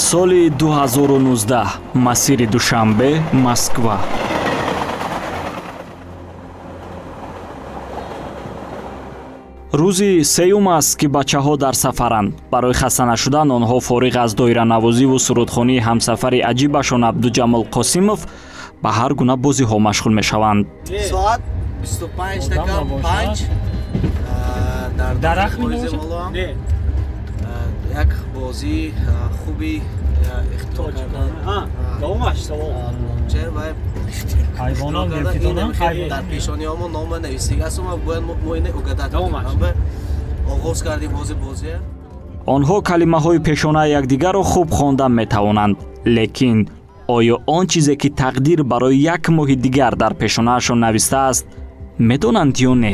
Соли 2019, масири Душанбе Москва. Рӯзи сеюм аст, ки бачаҳо дар сафаранд. Барои хаста нашудан онҳо фориғ аз доиранавозиву сурудхонии ҳамсафари аҷибашон Абдуҷамол Қосимов ба ҳар гуна бозиҳо машғул мешаванд. Соат 25 дақиқа 5 дар Дарахт поизи менавошад? боло як бозии хуби ихтироъ кардан. Давомаш савол. Чер ва Ҳайвонон ихтироъ кардан. мефитонанд, Ин ҳайвон. Дар пешониҳомо нома нависига аст, ма бояд мо ина угадать кунем. Давомаш. Ҳама оғоз кардем ҳозир бозия. Онҳо калимаҳои пешонаи якдигарро хуб хондан метавонанд, лекин оё он чизе, ки тақдир барои як моҳи дигар дар пешонаашон навистааст, медонанд ё не?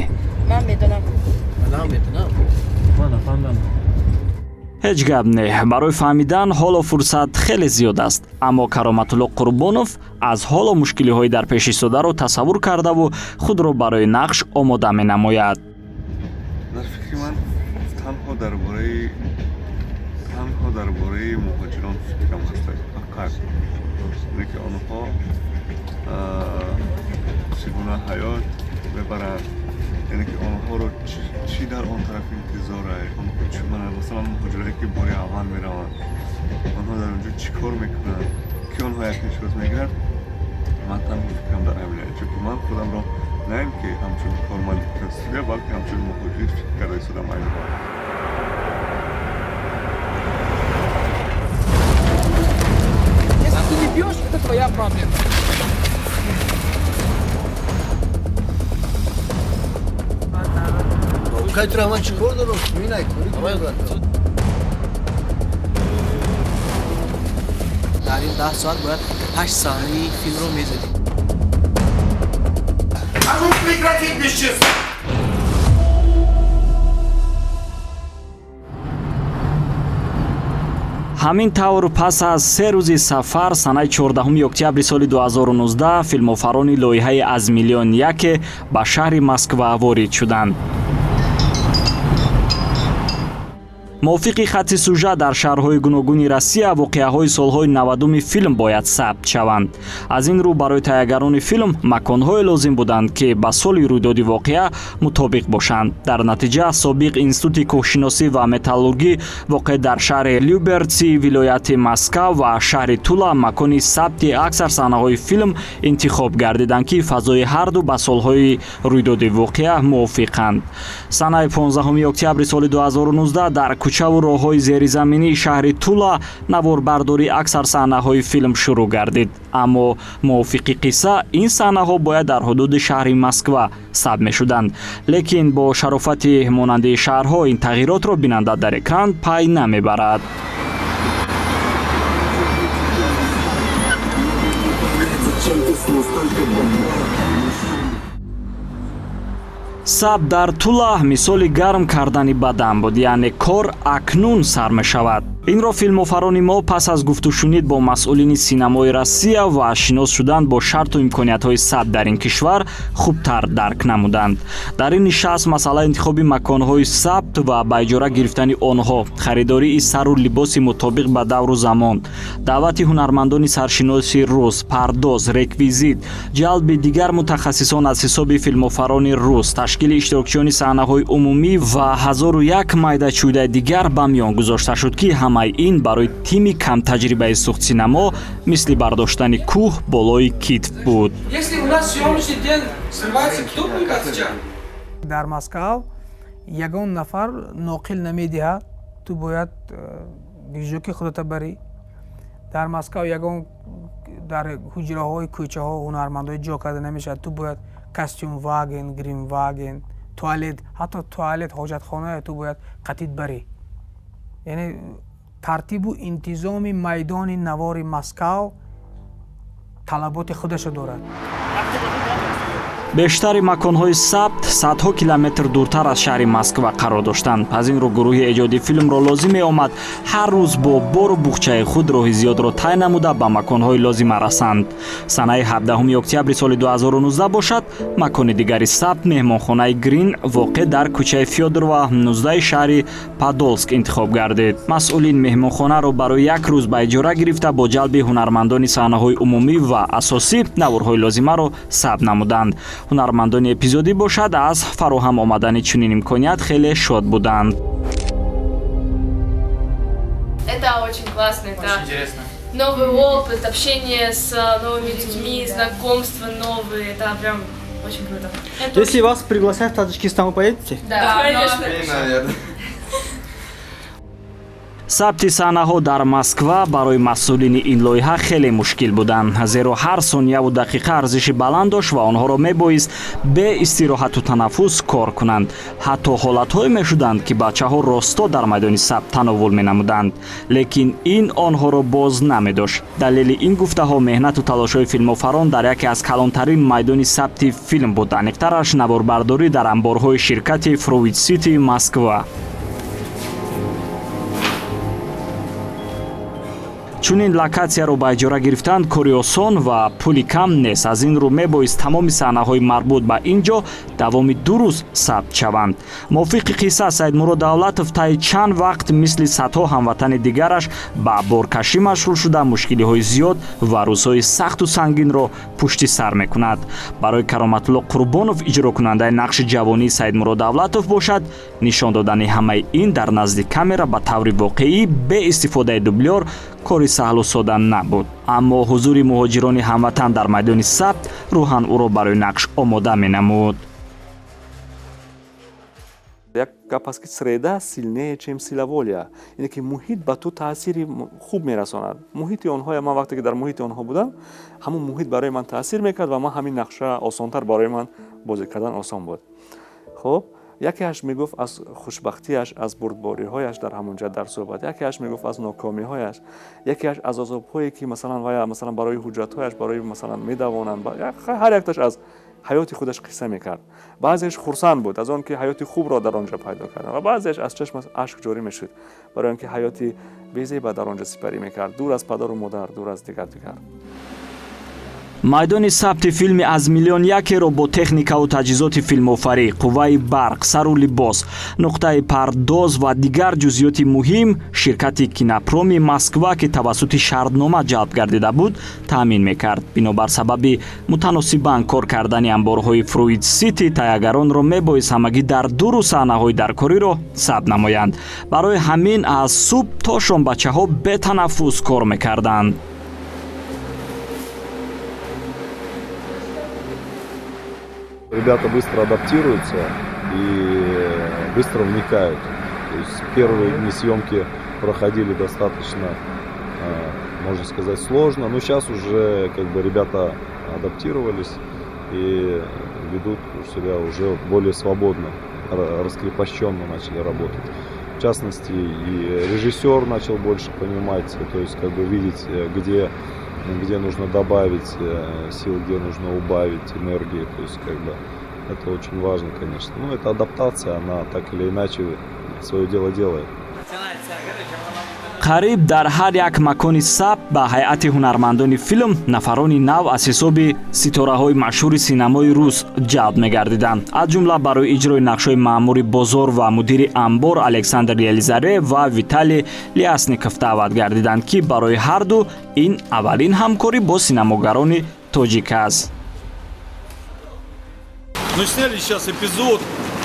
Ман медонам. Манам медонам. Ман нафаҳмидам. Ҳеҷ гап не, барои фаҳмидан ҳоло фурсат хеле зиёд аст. Аммо Кароматулло Қурбонов аз ҳоло мушкилиҳои дар пеш истодаро тасаввур кардаву худро барои нақш омода менамояд. Дар фикри ман танҳо дар бораи муҳоҷирон фикрам ҳаст, фақат ине ки онҳо чӣ гуна ҳаёт мебаранд, яъне ки онҳоро чӣ дар он тараф интизор аст, онҳо чӣ, масалан, муҳоҷирое ки бори аввал мераванд, онҳо дар он ҷо чӣ кор мекунанд, ки онҳо пешвоз мегиранд. Ман танҳо фикрам дар ҳамин аст, чунки ман худамро на ин ки ҳамчун корманди студия, балки ҳамчун муҳоҷир фикр карда истодам айни ҳол. Если ты не пьешь, это твоя проблема. Кайтра, ман чӣ кор дорам? Минай кори дорам. Дар ин 10 соат бояд ҳашт саҳнаи филмро мезадем. А ну прекратить бесчинство! Ҳамин тавр, пас аз 3 рӯзи сафар, санаи 14 октябри соли 2019 филмофарони лоиҳаи «Аз миллион яке» ба шаҳри Москва ворид шуданд. Мувофиқи хатти сюжет, дар шаҳрҳои гуногуни Россия воқеаҳои солҳои 90-уми филм бояд сабт шаванд. Аз ин рӯ барои таҳиягарони филм маконҳое лозим буданд, ки ба соли рӯйдоди воқеа мутобиқ бошанд. Дар натиҷа собиқ Институти кӯҳшиносӣ ва металлургӣ, воқеъ дар шаҳри Люберци, вилояти Москав, ва шаҳри Тула макони сабти аксар саҳнаҳои филм интихоб гардиданд, ки фазои ҳарду ба солҳои рӯйдоди воқеа мувофиқанд. Санаи 15 октябри соли 2019 дар кӯчаву роҳҳои зеризаминии шаҳри Тула наворбардории аксар саҳнаҳои филм шурӯъ гардид. Аммо мувофиқи қисса ин саҳнаҳо бояд дар ҳудуди шаҳри Москва сабт мешуданд, лекин бо шарофати монанди шаҳрҳо ин тағйиротро бинанда дар экран пай намебарад. Сабт дар Тула мисоли гарм кардани бадан буд, яъне кор акнун сар мешавад. Инро филмофарони мо пас аз гуфтушунид бо масъулини синамои Россия ва шинос шудан бо шарту имкониятҳои сабт дар ин кишвар хубтар дарк намуданд. Дар ин нишаст масъалаи интихоби маконҳои сабт ва ба иҷора гирифтани онҳо, харидории сару либоси мутобиқ ба давру замон, даъвати ҳунармандони саршиноси рус, пардоз, реквизит, ҷалби дигар мутахассисон аз ҳисоби филмофарони рус, ташкили иштирокчиёни саҳнаҳои умумӣ ва 1001 майдачӯйдаи дигар ба миён гузошта шуд, ки ҳамаи ин барои тими камтаҷрибаи Суғдсинамо мисли бардоштани кӯҳ болои китф буд. Если у нас съемочный день срывается, кто будет отвечать? Дар Москав ягон нафар ноқил намедиҳад, ту бояд гижоки худата барӣ. Дар Москав ягон дар ҳуҷраҳои кӯчаҳо ҳунармандҳои ҷо карда намешавад, ту бояд костюм ваген, грим ваген, туалет, ҳатто туалет, ҳоҷатхонае ту бояд қатид барӣ. Яъне тартибу интизоми майдони навори Москав талаботи худашо дорад. Бештари маконҳои сабт садҳо километр дуртар аз шаҳри Москва қарор доштанд. Аз ин рӯ гурӯҳи эҷоди филмро лозим меомад ҳар рӯз бо бору буғчаи худ роҳи зиёдро тай намуда ба маконҳои лозима расанд. Санаи 17 октябри соли 2019 бошад, макони дигари сабт меҳмонхонаи Грин воқеъ дар кӯчаи Фёдорова 19 шаҳри Подолск интихоб гардид. Масъулин меҳмонхонаро барои як рӯз ба иҷора гирифта бо ҷалби ҳунармандони саҳнаҳои умумӣ ва асосӣ наворҳои лозимаро сабт намуданд. Ҳунармандони эпизодӣ бошад, аз фароҳам омадани чунин имконият хеле шод буданд. Это очень классно, это Очень интересно. Новый опыт, общение с новыми людьми, знакомства новые, это прям очень круто. Это Если вас пригласят в Таджикистан, вы поедете? Да, конечно. Наверное. Сабти саҳнаҳо дар Москва барои масъулини ин лоиҳа хеле мушкил буданд, зеро ҳар сонияву дақиқа арзиши баланд дошт ва онҳоро мебоист бе истироҳату танаффус кор кунанд. Ҳатто ҳолатҳое мешуданд, ки бачаҳо росто дар майдони сабт тановул менамуданд, лекин ин онҳоро боз намедошт. Далели ин гуфтаҳо меҳнату талошҳои филмофарон дар яке аз калонтарин майдони сабти филм буд, аниқтараш наворбардорӣ дар амборҳои ширкати Фруит Сити Москва. Чунин локатсияро ба иҷора гирифтан кори осон ва пули кам нест. Аз ин рӯ мебоист тамоми саҳнаҳои марбут ба ин ҷо давоми 2 рӯз сабт шаванд. Мувофиқи қисса, Саидмурод Давлатов таи чанд вақт мисли садҳо ҳамватани дигараш ба боркашӣ машғул шуда, мушкилиҳои зиёд ва рӯзҳои сахту сангинро пушти сар мекунад. Барои Кароматулло Қурбонов, иҷрокунандаи нақши ҷавонии Саидмурод Давлатов бошад, нишон додани ҳамаи ин дар назди камера ба таври воқеӣ бе истифодаи дублёр кори саҳлу сода набуд. Аммо ҳузури муҳоҷирони ҳамватан дар майдони сабт рӯҳан ӯро барои нақш омода менамуд. Як гап аст, ки среда сильнее, чем сила воля, яъне ки муҳит ба ту таъсири хуб мерасонад. Муҳити онҳоя, ман вақте ки дар муҳити онҳо будам, ҳамон муҳит барои ман таъсир мекард ва ман ҳамин нақша осонтар барои ман бозӣ кардан осон буд. Хуб, якеаш мегуфт аз хушбахтиаш, аз бурдбориҳояш дар ҳамон ҷа дар суҳбат, якеаш мегуфт аз нокомиҳояш, якеаш аз азобҳое, ки масалан вая масалан барои ҳуҷҷатҳояш, барои масалан медавонанд. Ҳар якташ аз ҳаёти худаш қисса мекард. Баъзеаш хурсанд буд аз он ки ҳаёти хубро дар он ҷо пайдо кардам, ва баъзеаш аз чашмаш ашк ҷорӣ мешуд барои он ки ҳаёти безеба дар он ҷо сипарӣ мекард, дур аз падару модар, дур аз дигар дигар. Майдони сабти филми «Аз миллион якеро» бо техникаву таҷҳизоти филмофарӣ, қувваи барқ, сару либос, нуқтаи пардоз ва дигар ҷузъиёти муҳим ширкати Кинопроми Москва, ки тавассути шартнома ҷалб гардида буд, таъмин мекард. Бинобар сабаби мутаносибан кор кардани амборҳои Фруит Сити, таҳиягаронро мебоист ҳамагӣ дар 2 рӯз саҳнаҳои даркориро сабт намоянд. Барои ҳамин аз субҳ то шом бачаҳо бетанаффус кор мекарданд. Ребята быстро адаптируются и быстро вникают. То есть первые дни съемки проходили достаточно, можно сказать, сложно, но сейчас уже как бы ребята адаптировались и ведут себя уже более свободно, раскрепощенно начали работать. В частности, и режиссер начал больше понимать, то есть как бы видеть, где нужно добавить сил, где нужно убавить энергии, то есть как бы это очень важно, конечно. Ну, это адаптация, она так или иначе свое дело делает. Қариб дар ҳар як макони сабт ба ҳайати ҳунармандони филм нафарони нав аз ҳисоби ситораҳои машҳури синамои рус ҷалб мегардиданд. Аз ҷумла барои иҷрои нақшҳои маъмури бозор ва мудири амбор Александр Елизарев ва Виталий Лясников даъват гардиданд, ки барои ҳар ду ин аввалин ҳамкорӣ бо синамогарони тоҷик аст. Ну, сняли сейчас эпизод,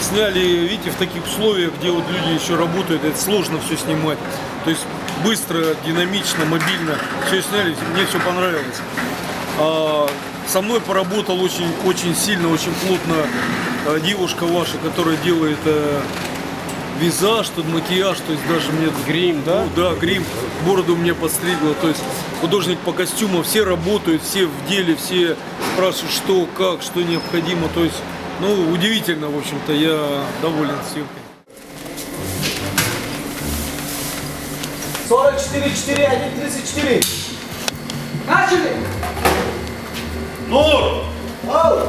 сняли, видите, в таких условиях, где вот люди еще работают, это сложно все снимать. То есть быстро, динамично, мобильно все сняли, мне все понравилось. Со мной поработал очень, очень сильно, очень плотно девушка ваша, которая делает визаж, тут макияж, то есть даже мне... Грим, да? Ну, да, грим, бороду мне подстригла, то есть художник по костюмам, все работают, все в деле, все спрашивают, что, как, что необходимо, то есть, ну, удивительно, в общем-то, я доволен съемкой. 44, 4, 1, 34. Начали! Нур! Оу!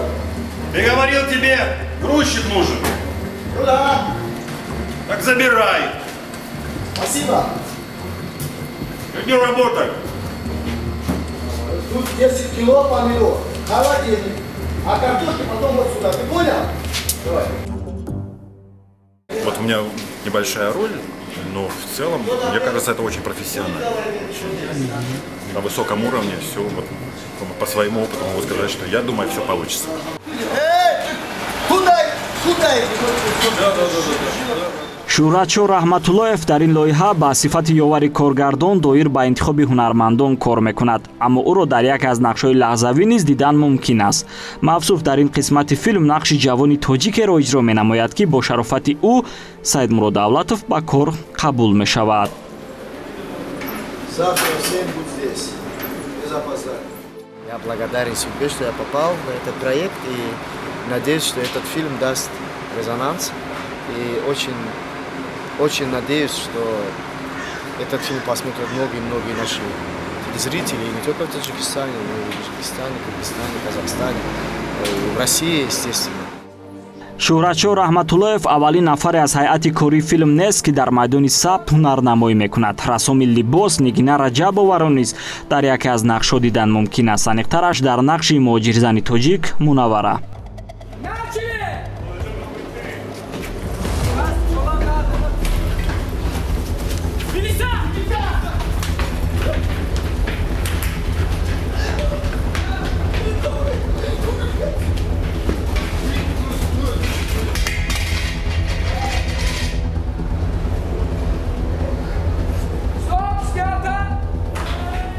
Ты говорил, тебе грузчик нужен. Ну да. Так забирай. Спасибо. Иди работай. Тут 10 кило помидор, холодильник, а картошку потом вот сюда. Ты понял? Давай. Вот у меня небольшая роль, но в целом, мне кажется, это очень профессионально. На высоком уровне все, вот, по своему опыту могу сказать, что я думаю, все получится. Куда? Куда? Шӯҳратшо Раҳматуллоев дар ин лоиҳа ба сифати ёвари коргардон доир ба интихоби ҳунармандон кор мекунад, аммо ӯро дар яке аз нақшҳои лаҳзавӣ низ дидан мумкин аст. Мавсуф дар ин қисмати филм нақши ҷавони тоҷикеро иҷро менамояд, ки бо шарофати ӯ Саидмурод Давлатов ба кор қабул мешавад. Завтра в 7 будь здесь. Не запоздай. Я благодарен судьбе, что я попал на этот проект, и надеюсь, что этот фильм даст резонанс. И очень, очень надеюсь, что этот фильм посмотрят многие-многие наши телезрители, и не только в Таджикистане, но и в Узбекистане, Кыргызстане, Казахстане, и в России, естественно. Шӯҳратшо Раҳматуллоев аввалин нафаре аз ҳайати кории филм нест, ки дар майдони сабт ҳунарнамоӣ мекунад. Рассоми либос Нигина Раҷабоваро низ дар яке аз нақшҳо дидан мумкин аст, аниқтараш дар нақши муҳоҷирзани тоҷик Мунаввара.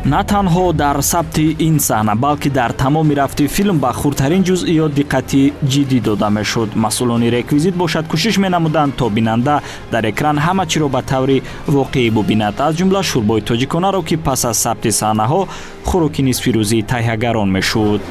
На танҳо дар сабти ин саҳна, балки дар тамоми рафти филм ба хурдтарин ҷузъиёт диққати ҷиддӣ дода мешуд. Масъулони реквизит бошад, кӯшиш менамуданд, то бинанда дар экран ҳама чиро ба таври воқеӣ бубинад, аз ҷумла шӯрбои тоҷиконаро, ки пас аз сабти саҳнаҳо хӯроки нисфирӯзии таҳиягарон мешуд.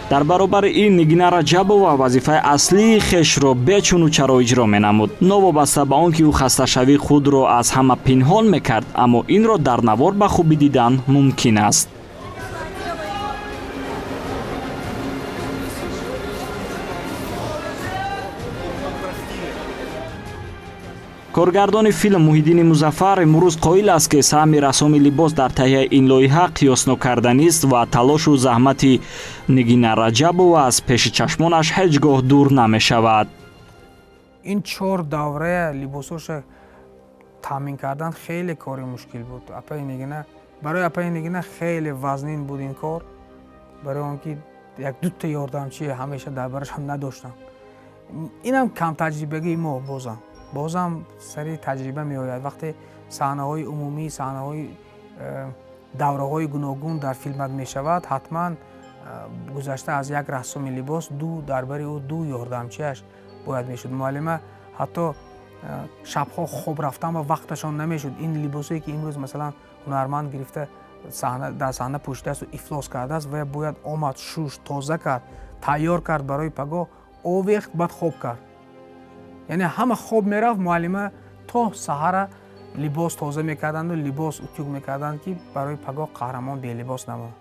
Дар баробари ин Нигина Раҷабова вазифаи аслии хешро бечуну чаро иҷро менамуд. Новобаста ба он ки ӯ хасташавии худро аз ҳама пинҳон мекард, аммо инро дар навор ба хубӣ дидан мумкин аст. Коргардони филм Муҳиддини Музаффар имрӯз қоил аст, ки саҳми рассоми либос дар таҳияи ин лоиҳа қиёснокарданист ва талошу заҳмати Нигина Раҷабова аз пеши чашмонаш ҳеҷ гоҳ дур намешавад. Ин чор даврая либосоша таъмин кардан хеле кори мушкил буд. Апаи Нигина, барои апаи Нигина хеле вазнин буд ин кор, барои он ки як дута ёрдамчи ҳамеша дар барашам надоштам. Инам камтаҷрибагии мо бозам сари таҷриба меояд. Вақте саҳнаҳои умумӣ, саҳнаҳои давраҳои гуногун дар филмат мешавад, ҳатман гузашта аз як рассоми либос ду дар бари ӯ ду ёрдамчиаш бояд мешуд. Муаллима ҳатто шабҳо хоб рафтан ва вақташон намешуд. Ин либосое ки имрӯз масалан ҳунарманд гирифта дар саҳна пӯшидаасту ифлос кардааст, ва бояд омад, шуш, тоза кард, тайёр кард барои пагоҳ, овехт, баъд хоб кард. Яъне ҳама хоб мерафт, муаллима то саҳара либос тоза мекарданду либос утюг мекарданд, ки барои пагоҳ қаҳрамон белибос намонад.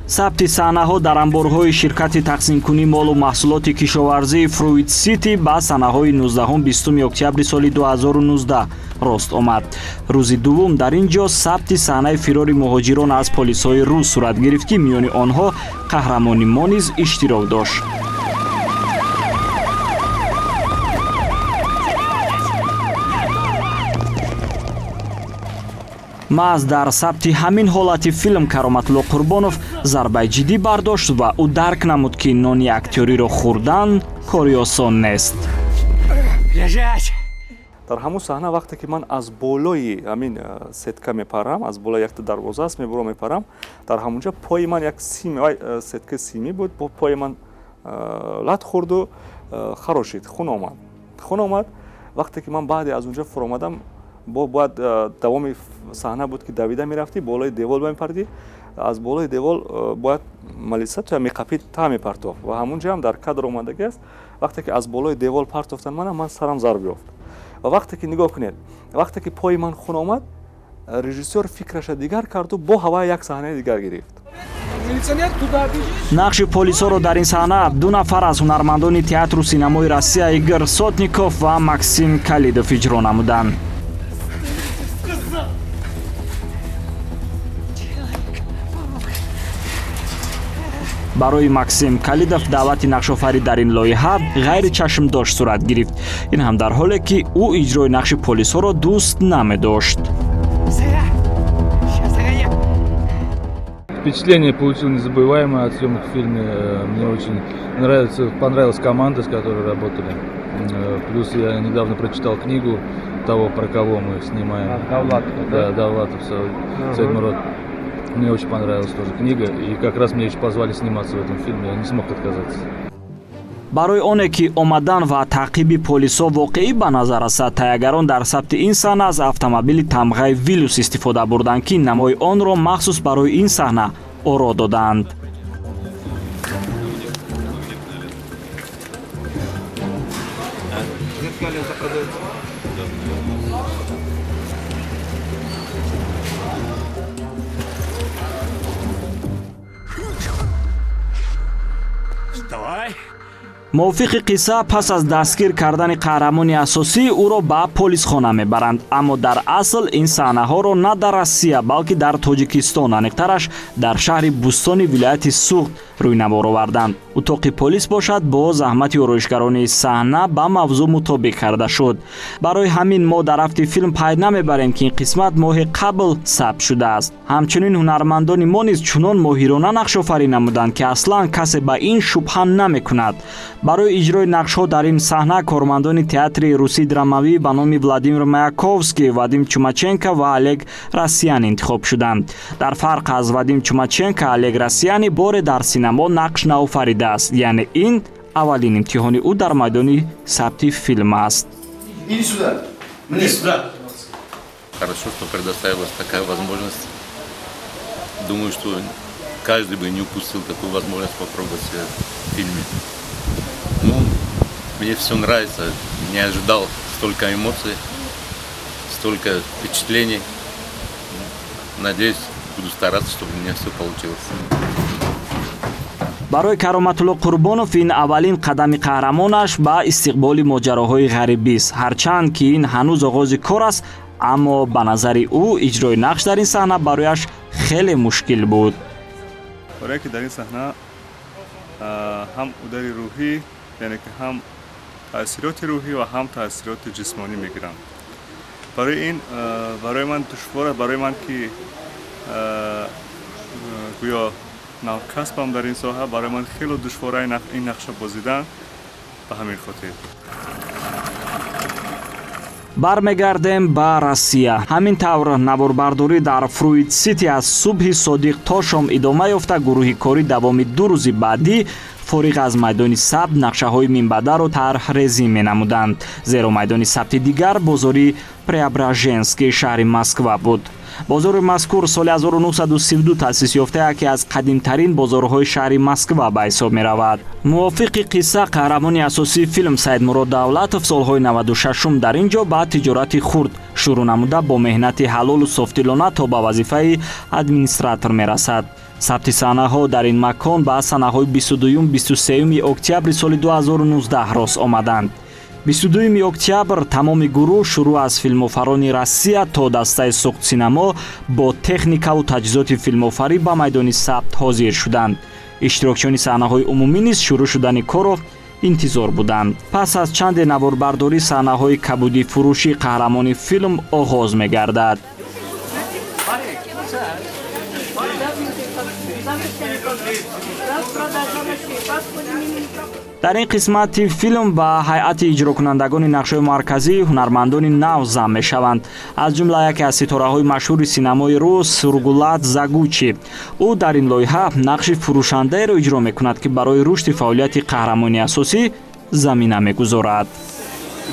Сабти саҳнаҳо дар анборҳои ширкати тақсимкунии молу маҳсулоти кишоварзии Фруит Сити ба санаҳои 19-20 октябри соли 2019 рост омад. Рӯзи дуввум дар ин ҷо сабти саҳнаи фирори муҳоҷирон аз полисҳои рус сурат гирифт, ки миёни онҳо қаҳрамони мо низ иштирок дошт. Маҳз дар сабти ҳамин ҳолати филм Кароматулло Қурбонов зарбаи ҷиддӣ бардошт ва ӯ дарк намуд, ки нони актёриро хӯрдан кори осон нест. Дар ҳамон саҳна вақте ки ман аз болои ҳамин сетка мепарам, аз болои якта дарвоза аст, мебуро мепарам, дар ҳамонҷа пои ман як сим, сеткаи симӣ буд, пои ман лат хӯрду харошид, хун омад. Хун омад. Вақте ки ман баъде аз онҷа фуромадам, бо бояд давоми саҳна буд, ки давида мерафтӣ, болои девол мепардӣ, аз болои девол бояд малиса то меқапид, та мепартофт ва ҳамон ҷоам дар кадр омадагӣ аст. Вақте ки аз болои девол партофтан мана, ман сарам зарб ёфт. Ва вақте ки нигоҳ кунед, вақте ки пои ман хун омад, Режиссёр фикраша дигар карду, бо ҳавай як саҳнаи дигар гирифт. Нақши полисҳоро дар ин саҳна ду нафар аз ҳунармандони театру синамои Россия, Игор Сотников ва Максим Калидов, иҷро намуданд. Барои Максим Калидов даъвати нақшофарӣ дар ин лоиҳа ғайричашмдошт сурат гирифт. Ин ҳам дар ҳоле, ки ӯ иҷрои нақши полисҳоро дӯст намедошт. Впечатление получил незабываемое от съемок в фильме. Мне очень нравится, понравилась команда, с которой работали. Плюс я недавно прочитал книгу того, про кого мы снимаем. А, Довлатов, да? Да, Довлатов, Саид Мурод. Мне очень понравилась тоже книга. И как раз меня еще позвали сниматься в этом фильме. Я не смог отказаться. Барои оне ки омадан ва таъқиби полисҳо воқеӣ ба назар расад, таҳиягарон дар сабти ин саҳна аз автомобили тамғаи Виллус истифода бурданд, ки намои онро махсус барои ин саҳна оро додаанд. Вставай! Мувофиқи қисса, пас аз дастгир кардани қаҳрамони асосӣ ӯро ба полисхона мебаранд, аммо дар асл ин саҳнаҳоро на дар Россия, балки дар Тоҷикистон, аниқтараш дар шаҳри Бӯстони вилояти Суғд рӯйнамор оварданд. Утоқи полис бошад, бо заҳмати ороишгарони саҳна ба мавзӯъ мутобиқ карда шуд. Барои ҳамин мо дар рафти филм пай намебарем, ки ин қисмат моҳи қабл сабт шудааст. Ҳамчунин ҳунармандони мо низ чунон моҳирона нақшофарӣ намуданд, ки аслан касе ба ин шубҳа намекунад. Барои иҷрои нақшҳо дар ин саҳна кормандони театри русии драмавӣ ба номи Владимир Маяковский Вадим Чумаченко ва Олег Россияни интихоб шуданд. Дар фарқ аз Вадим Чумаченко, Олег Россияни боре дар синамо нақш наофаридааст, яъне ин аввалин имтиҳони ӯ дар майдони сабти филм аст. Иди сюда. Мне сюда. Хорошо, что предоставилась такая возможность. Думаю, что каждый бы не упустил такую возможность попробовать себя в фильме. Ну, мне все нравится. Не ожидал столько эмоций, столько впечатлений. Надеюсь, буду стараться, чтобы у меня все получилось. Барои Кароматулло Қурбонов ин аввалин қадами қаҳрамонаш ба истиқболи моҷароҳои ғарибист. Ҳарчанд ки ин ҳанӯз оғози кор аст, аммо ба назари ӯ иҷрои нақш дар ин саҳна барояш хеле мушкил буд. Барое ки дар ин саҳна ҳам удари рӯҳӣ, яъне ки ҳам таъсироти рӯҳӣ ва ҳам таъсироти ҷисмонӣ мегирам. Барои ин барои ман душвор аст, барои ман ки гӯё навкасбам дар ин соҳа, барои ман хеле душвора ин нақша бозидан, ба ҳамин хотир. Бармегардем ба Россия. Ҳамин тавр, наворбардорӣ дар Фруид Сити аз субҳи содиқ то шом идома ёфта, гурӯҳи корӣ давоми 2 рӯзи баъдӣ фориғ аз майдони сабт нақшаҳои минбаъдаро тарҳрезӣ менамуданд, зеро майдони сабти дигар бозори Преображенский шаҳри Москва буд. Бозори мазкур соли 1932 таъсис ёфта, яке аз қадимтарин бозорҳои шаҳри Москва ба ҳисоб меравад. Мувофиқи қисса, қаҳрамони асосии филм Саидмурод Давлатов солҳои 96-ум дар ин ҷо ба тиҷорати хурд шурӯъ намуда, бо меҳнати ҳалолу софдилона то ба вазифаи администратор мерасад. Сабти саҳнаҳо дар ин макон ба санаҳои 22, 23 октябри соли 2019 рост омаданд. 22 октябр тамоми гурӯҳ, шурӯъ аз филмофарони Россия то дастаи Суғдсинамо, бо техникаву таҷҳизоти филмофарӣ ба майдони сабт ҳозир шуданд. Иштирокчиёни саҳнаҳои умумӣ низ шурӯъ шудани корро интизор буданд. Пас аз чанде наворбардорӣ саҳнаҳои кабудифурӯшӣ қаҳрамони филм оғоз мегардад. Дар ин қисмати филм ба ҳайати иҷрокунандагони нақшҳои марказӣ ҳунармандони нав зам мешаванд, аз ҷумла яке аз ситораҳои машҳури синамои рус Сургулат Загучи. Ӯ дар ин лоиҳа нақши фурӯшандаеро иҷро мекунад, ки барои рушди фаъолияти қаҳрамони асосӣ замина мегузорад.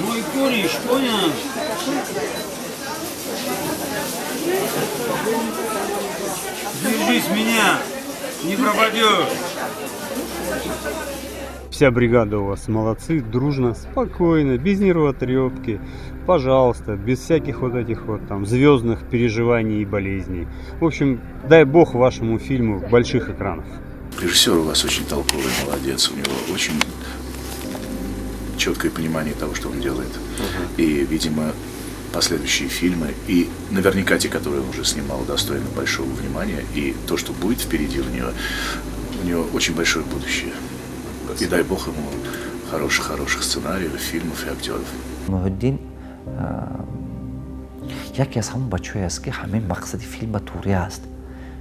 Мой кореш, понял? Держись меня, не пропадешь. Вся бригада у вас молодцы, дружно, спокойно, без нервотрепки, пожалуйста, без всяких вот этих вот там звездных переживаний и болезней. В общем, дай бог вашему фильму больших экранов. Режиссер у вас очень толковый, молодец, у него очень четкое понимание того, что он делает. И, видимо, последующие фильмы, и наверняка те, которые он уже снимал, достойны большого внимания, и то, что будет впереди у него очень большое будущее. И дай бог ему хороших-хороших сценариев, фильмов и актеров. Муҳиддин яке аз ҳамон бачаҳое аст, ки ҳамин мақсади филм ба туре аст,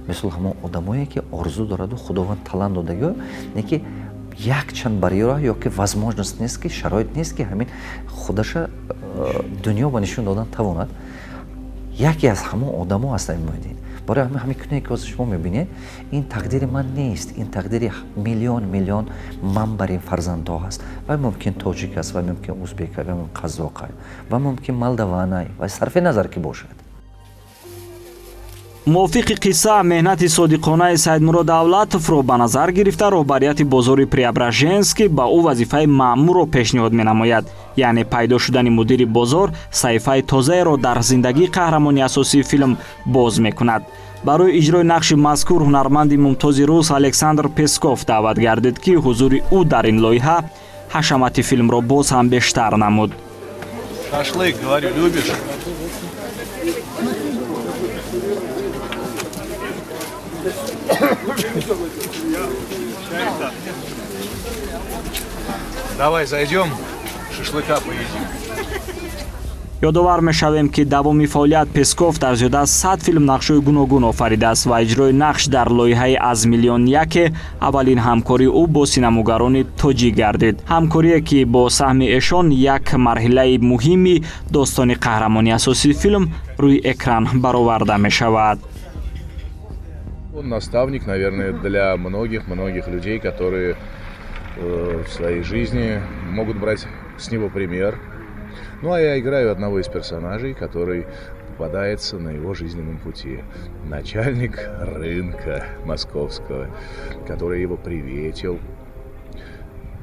мисол ҳамон одамое, ки орзу дораду Худованд талант додагиё, не ки якчанд барьера ё ки возможность нест, ки шароит нест, ки ҳамин худаша дунё ба нишон додан тавонад. Яке аз ҳамон одамо аст ҳамин Муҳиддин. Барои ҳамин киное, ки ҳозир шумо мебинед, ин тақдири ман нест, ин тақдири миллион миллион ман бар ин фарзандҳо ҳаст. Вай мумкин тоҷик аст, вай мумкин узбек, вай мумкин қазоқ, ва мумкин молдаванай, вай сарфи назар ки бошад. Мувофиқи қисса, меҳнати содиқонаи Саидмурод Давлатовро ба назар гирифта, роҳбарияти бозори Преображенский ба ӯ вазифаи маъмурро пешниҳод менамояд. Яъне пайдо шудани мудири бозор саҳифаи тозаеро дар зиндагии қаҳрамони асосии филм боз мекунад. Барои иҷрои нақши мазкур ҳунарманди мумтози рус Александр Песков даъват гардид, ки ҳузури ӯ дар ин лоиҳа ҳашамати филмро боз ҳам бештар намуд. Шашлык, говорю, любишь? Давай зайдем, шашлыка поедим. Ёдовар мешавем, ки давоми фаъолият Песков дар зиёда аз 100 филм нақшҳои гуногун офаридааст ва иҷрои нақш дар лоиҳаи «Аз миллион яке» аввалин ҳамкории ӯ бо синамогарони тоҷик гардид, ҳамкорие, ки бо саҳми эшон як марҳилаи муҳими достони қаҳрамони асосии филм рӯи экран бароварда мешавад. Он наставник, наверное, для многих-многих людей, которые в своей жизни могут брать с него пример. Ну, а я играю одного из персонажей, который попадается на его жизненном пути. Начальник рынка московского, который его приветил,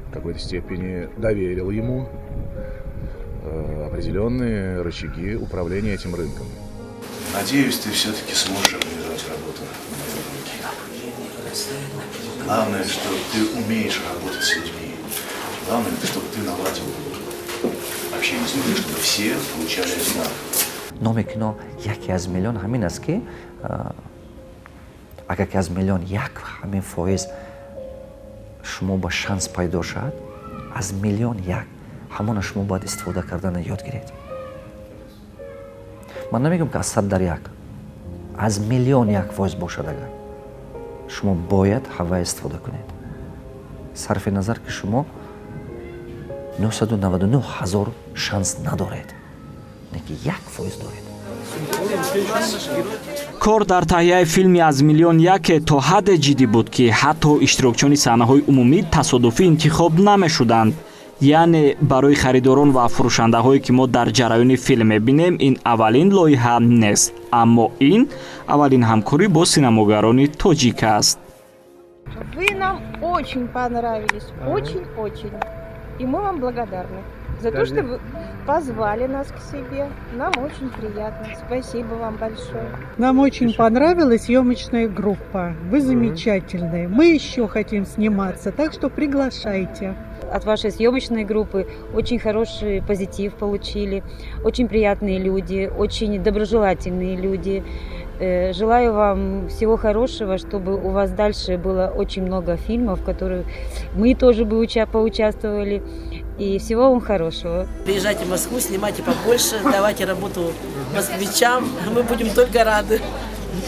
в какой-то степени доверил ему определенные рычаги управления этим рынком. Надеюсь, ты все-таки сможешь организовать работу на моем рынке. Главное, что ты умеешь работать с людьми. Главное, чтобы ты наладил общение с людьми, чтобы все получали одинаково. Номи кино «Яке аз миллион» ҳамин аст, ки агар ки аз миллион як ҳамин фоиз шумо ба шанс пайдо шавад, аз миллион як, ҳамона шумо бояд истифода кардана ёд гиред. Ман намегӯям, ки аз 100 дар як, аз миллион як фоиз бошад агар, шумо бояд ҳавай истифода кунед, сарфи назар ки шумо 999 ҳазор шанс надоред, не ки 1% доред. Кор дар таҳияи филми «Аз миллион яке» то ҳадде ҷиддӣ буд, ки ҳатто иштирокчиёни саҳнаҳои умумӣ тасодуфӣ интихоб намешуданд. Яъне барои харидорон ва фурӯшандаҳое, ки мо дар ҷараёни филм мебинем, ин аввалин лоиҳа нест, аммо ин аввалин ҳамкорӣ бо синамогарони тоҷик аст. Вы нам очень понравились, очень-очень. И мы вам благодарны за то, что вы позвали нас к себе. Нам очень приятно. Спасибо вам большое. Нам очень понравилась съемочная группа. Вы замечательные. Мы еще хотим сниматься, так что приглашайте. От вашей съемочной группы очень хороший позитив получили, очень приятные люди, очень доброжелательные люди. Желаю вам всего хорошего, чтобы у вас дальше было очень много фильмов, в которых мы тоже бы поучаствовали. И всего вам хорошего. Приезжайте в Москву, снимайте побольше, давайте работу москвичам. Мы будем только рады,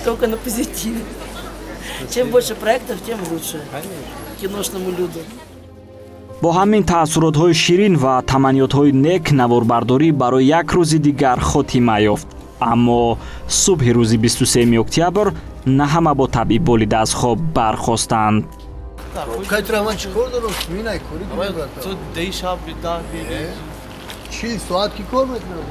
только на позитиве. Чем больше проектов, тем лучше киношному люду. Бо ҳамин таассуротҳои ширин ва таманниётҳои нек наворбардорӣ барои як рӯзи дигар хотима ёфт. Аммо субҳи рӯзи 23 октябр на ҳама бо табъи болида аз хоб бархостанд. Кайтра ман чӣ кор дорам? Минай кори. Ту деи шаб даҳ. 40 соат ки кор мекунам.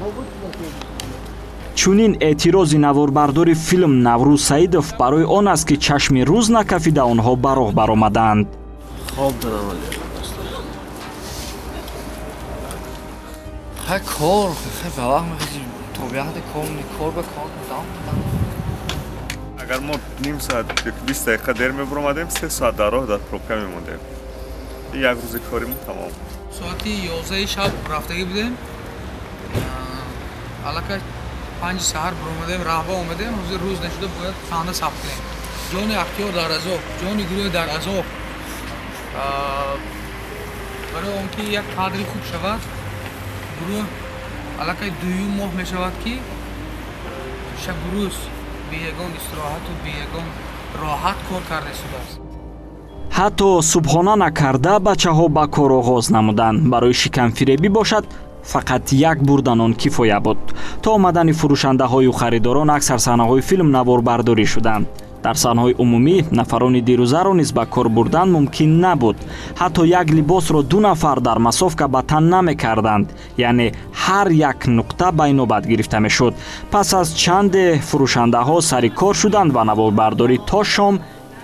Чунин эътирози наворбардори филм Наврӯз Саидов барои он аст, ки чашми рӯз накафида онҳо ба роҳ баромаданд. Хоб дорам. Хай кор, хай ба вақт мехезӣ, тобиҳати кор, кор ба кор, дам дам. Агар мо ним соат ёки 20 дақиқа дер мебуромадем, 3 соат дар роҳ, дар пробка мемондем. Як рӯзи коримо тамом. Соати 11-и шаб рафтагӣ будем, аллакай 5-и саҳар буромадем, раҳба омадем. Ҳозир рӯз нашуда бояд саҳна сабт кунем. Ҷони актёр дар азоб, ҷони гурӯҳ дар азоб. Барои он ки як кадри хуб шавад, гурӯҳ аллакай дуюм моҳ мешавад, ки шабу рӯз бе ягон истироҳату бе ягон роҳат кор карда истодааст. Ҳатто субҳона накарда бачаҳо ба кор оғоз намуданд. Барои шикамфиребӣ бошад, фақат як бурдан он кифоя буд. То омадани фурӯшандаҳою харидорон аксар саҳнаҳои филм наворбардорӣ шуданд. Дар саҳнаҳои умумӣ нафарони дирӯзаро низ ба кор бурдан мумкин набуд. Ҳатто як либосро ду нафар дар массовка ба тан намекарданд, яъне ҳар як нуқта байнобат гирифта мешуд. Пас аз чанде фурӯшандаҳо сари кор шуданд ва наворбардорӣ то шом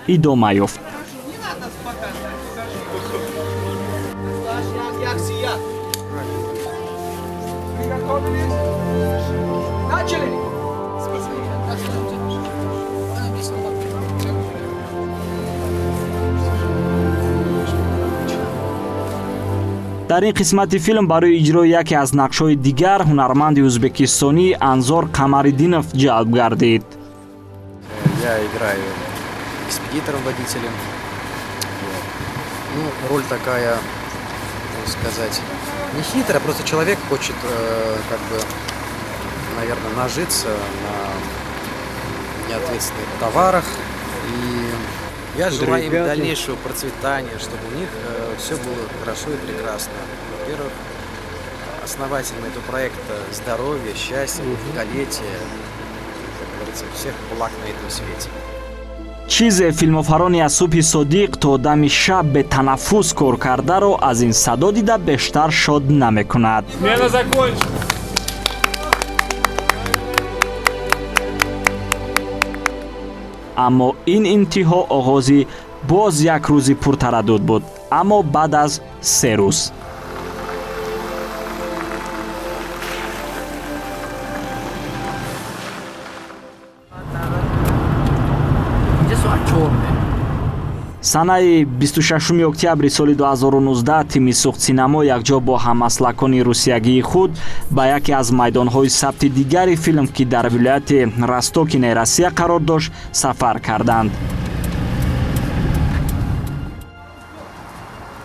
идома ёфт. Начали! Дар ин қисмати филм барои иҷрои яке аз нақшҳои дигар ҳунарманди ӯзбекистонӣ Анзор Қамариддинов ҷалб гардид. Я играю экспедитором, водителем. Ну, роль такая, так сказать, не хитрая, просто человек хочет, как бы, наверное, нажиться на неответственных товарах. И я желаю им Ребята. Дальнейшего процветания, чтобы у них все было хорошо и прекрасно. Во-первых, основателям этого проекта здоровья, счастья, долголетия, как говорится, всех благ на этом свете. Чизе филмофарони аз субҳи содиқ то дами шаб бетанаффус кор кардаро аз ин садо дида бештар шод намекунад. Смена закончена. Аммо ин интиҳо оғози боз як рӯзи пуртараддуд буд, аммо баъд аз 3 рӯз. Инҷа соат 4. Санаи 26 октябри соли 2019 тими Суғдсинамо якҷо бо ҳамаслакони русиягии худ ба яке аз майдонҳои сабти дигари филм, ки дар вилояти Ростокинаи Россия қарор дошт, сафар карданд.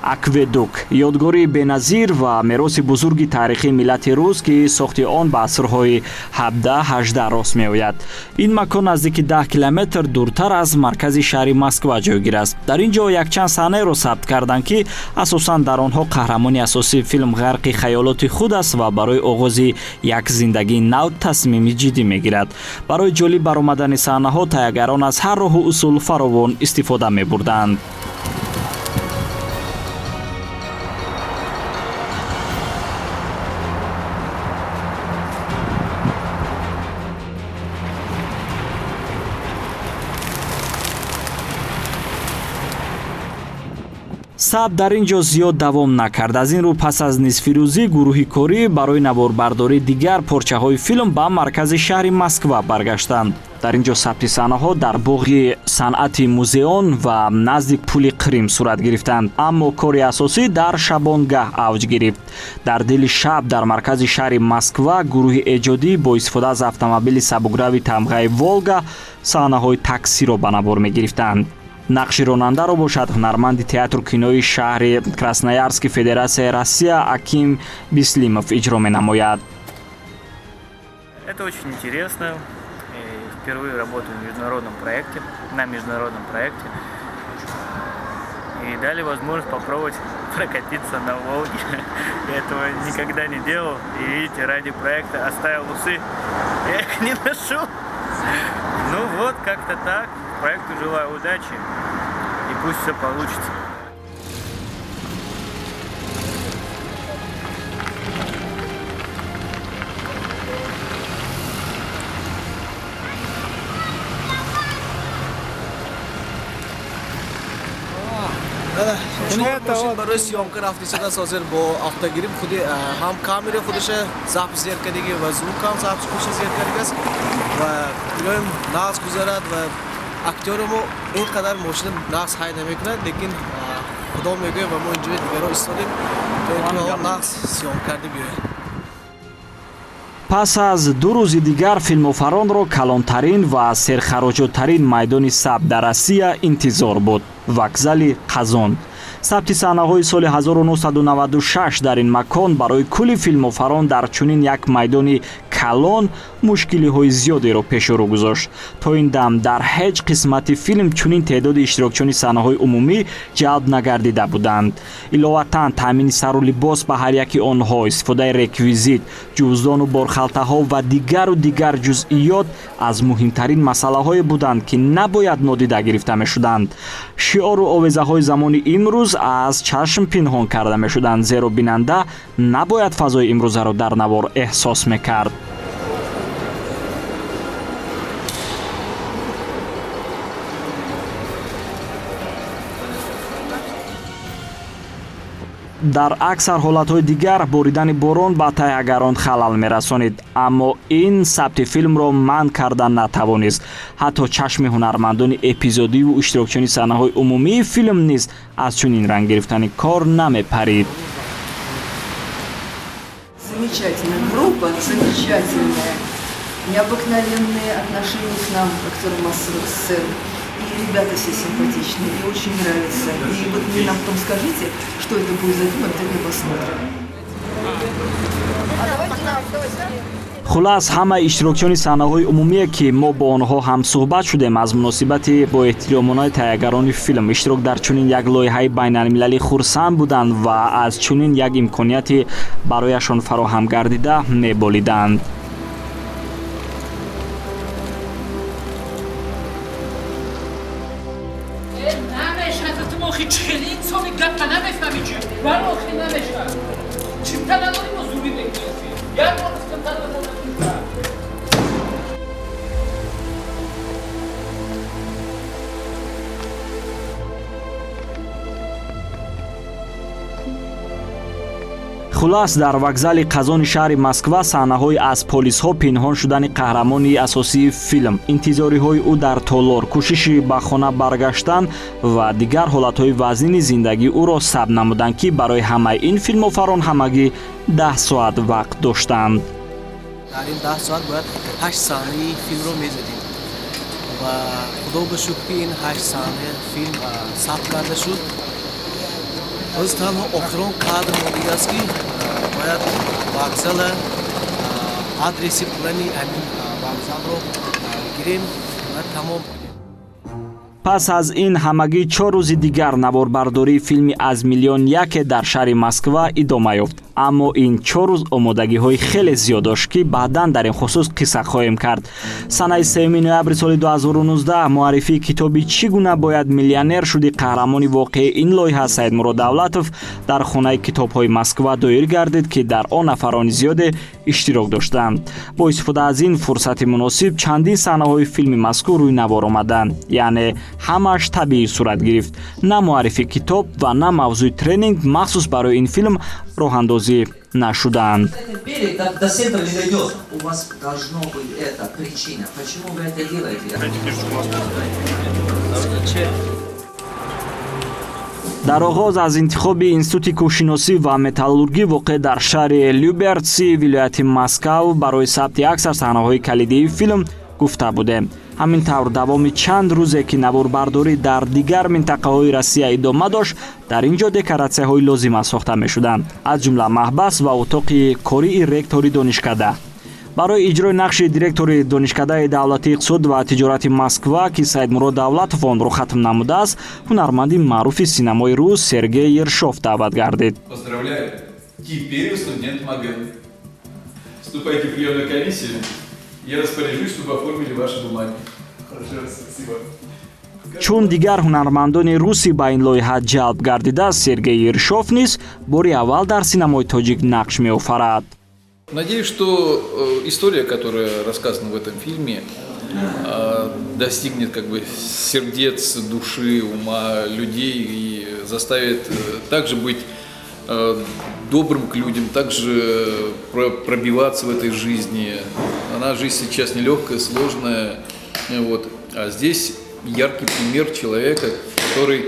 Акведук — ёдгории беназир ва мероси бузурги таърихии миллати рус, ки сохти он ба асрҳои 17-18 рост меояд. Ин макон наздики 10 километр дуртар аз маркази шаҳри Москва ҷойгир аст. Дар ин ҷо якчанд саҳнаеро сабт карданд, ки асосан дар онҳо қаҳрамони асосии филм ғарқи хаёлоти худ аст ва барои оғози як зиндагии нав тасмими ҷиддӣ мегирад. Барои ҷолиб баромадани саҳнаҳо таҳиягарон аз ҳар роҳу усул фаровон истифода мебурданд. Сабт дар ин ҷо зиёд давом накард. Аз ин рӯ, пас аз нисфирӯзӣ гурӯҳи корӣ барои наворбардории дигар порчаҳои филм ба маркази шаҳри Москва баргаштанд. Дар ин ҷо сабти саҳнаҳо дар боғи санъати Музеон ва назди пули Қрим сурат гирифтанд, аммо кори асосӣ дар шабонгаҳ авҷ гирифт. Дар дили шаб дар маркази шаҳри Москва гурӯҳи эҷодӣ бо истифода аз автомобили сабукрави тамғаи Волга саҳнаҳои таксиро ба навор мегирифтанд. Нақши ронандаро бошад ҳунарманди театру кинои шаҳри Красноярски Федератсияи Россия Аким Бислимов иҷро менамояд. Это очень интересно. И впервые работаю в международном проекте, на международном проекте. И дали возможность попробовать прокатиться на Волге. Я этого никогда не делал. И видите, ради проекта оставил усы. Я их не ношу. Ну вот, как-то так. Проекту желаю удачи. И пусть все получится. Мошин барои съёмка рафтисудааст. Ҳозир бо автогрим худи ҳам камера худиша запись зер кардагӣ ва звук ҳам запись худиша зер кардагиаст ва илоҳим нағз гузарад. Ва актёри мо ин қадар мошина нағз ҳай намекунад, лекин худо мегӯяд ва мо инҷо дигаро истодем, то ин ки нағз съёмка карда биёяд. Пас аз 2 рӯзи дигар филмофаронро калонтарин ва серхароҷоттарин майдони сабт дар Россия интизор буд — вокзали Қазон. Сабти саҳнаҳои соли 1996 дар ин макон барои кулли филмофарон дар чунин як майдони калон мушкилиҳои зиёдеро пеши рӯ гузошт. То ин дам дар ҳеҷ қисмати филм чунин теъдоди иштирокчиёни саҳнаҳои умумӣ ҷалб нагардида буданд. Иловатан, таъмини сару либос ба ҳар яки онҳо, истифодаи реквизит, ҷуздону борхалтаҳо ва дигару дигар ҷузъиёт аз муҳимтарин масъалаҳое буданд, ки набояд нодида гирифта мешуданд. Шиору овезаҳои замони имрӯз аз чашм пинҳон карда мешуданд, зеро бинанда набояд фазои имрӯзаро дар навор эҳсос мекард. Дар аксар ҳолатҳои дигар боридани борон ба таҳиягарон халал мерасонид, аммо ин сабти филмро манъ карда натавонист. Ҳатто чашми ҳунармандони эпизодиву иштирокчиёни саҳнаҳои умумии филм низ аз чунин ранг гирифтани кор намепарид. Замечательная группа, замечательная, необыкновенные отношения к нам, актерам массовых сцен. И ребята все симпатичные, и очень нравится. И вот вы нам потом скажите, что это будет за фильм, обязательно посмотрим. Хулас, ҳамаи иштирокчиёни саҳнаҳои умумие, ки мо бо онҳо ҳамсӯҳбат шудем, аз муносибати боэҳтиромонаи таҳиягарони филм, иштирок дар чунин як лоиҳаи байналмилалӣ хурсанд буданд ва аз чунин як имконияти барояшон фароҳам гардида меболиданд. Хулас, дар вокзали Қазони шаҳри Москва саҳнаҳои аз полисҳо пинҳон шудани қаҳрамони асосии филм, интизориҳои ӯ дар толор, кӯшиши ба хона баргаштан ва дигар ҳолатҳои вазнини зиндагии ӯро сабт намуданд, ки барои ҳамаи ин филмофарон ҳамагӣ 10 соат вақт доштанд. Дар ин 10 соат бояд ҳашт саҳнаи филмро мезадем ва худо ба шукр, ки ин ҳашт саҳнаи филм сабт карда шуд. Ҳоз танҳо охирон кадр мондагиаст, ки бояд вокзала, адреси плани ҳамин вокзалро гирем ва тамом кунем. Пас аз ин ҳамагӣ 4 рӯзи дигар наворбардории филми «Аз миллион яке» дар шаҳри Москва идома ёфт. Аммо ин 4 рӯз омодагиҳои хеле зиёд дошт, ки баъдан дар ин хусус қисса хоҳем кард. Санаи 3 ноябри соли 2019 муаррифии китоби «Чӣ гуна бояд миллионер шуди» қаҳрамони воқеии ин лоиҳа Саидмурод Давлатов дар хонаи китобҳои Москва доир гардид, ки дар он нафарони зиёде иштирок доштанд. Бо истифода аз ин фурсати муносиб чандин саҳнаҳои филми мазкур рӯи навор омаданд, яъне ҳамааш табиӣ сурат гирифт. На муаррифи китоб ва на мавзӯи тренинг махсус барои ин филм роҳандозӣ нашуданд. До центра не дойдет. У вас должно быть эта причина. Почему вы это делаете? Дар оғоз аз интихоби Институти кӯҳшиносӣ ва металлургӣ, воқеъ дар шаҳри Люберци, вилояти Москав, барои сабти аксар саҳнаҳои калидии филм гуфта будем. Ҳамин тавр, давоми чанд рӯзе, ки наворбардорӣ дар дигар минтақаҳои Россия идома дошт, дар ин ҷо декоратсияҳои лозима сохта мешуданд, аз ҷумла маҳбас ва утоқи кории ректори донишкада. Барои иҷрои нақши директори Донишкадаи давлатии иқтисод ва тиҷорати Москва, ки Саидмурод Давлатов онро хатм намудааст, ҳунарманди маъруфи синамои рус Сергей Ершов даъват гардид. Поздравляю, теперь вы студент МАГЭ. Вступайте в приемную комиссию. Я распоряжусь, чтобы оформили ваши бумаги. Хорошо, спасибо. Чун дигар ҳунармандони русӣ ба ин лоиҳа ҷалб гардида, Сергей Ершов низ бори аввал дар синамои тоҷик нақш меофарад. Надеюсь, что история, которая рассказана в этом фильме, достигнет как бы сердец, души, ума людей и заставит также быть добрым к людям, также пробиваться в этой жизни. Она жизнь сейчас нелегкая, сложная. Вот. А здесь яркий пример человека, который,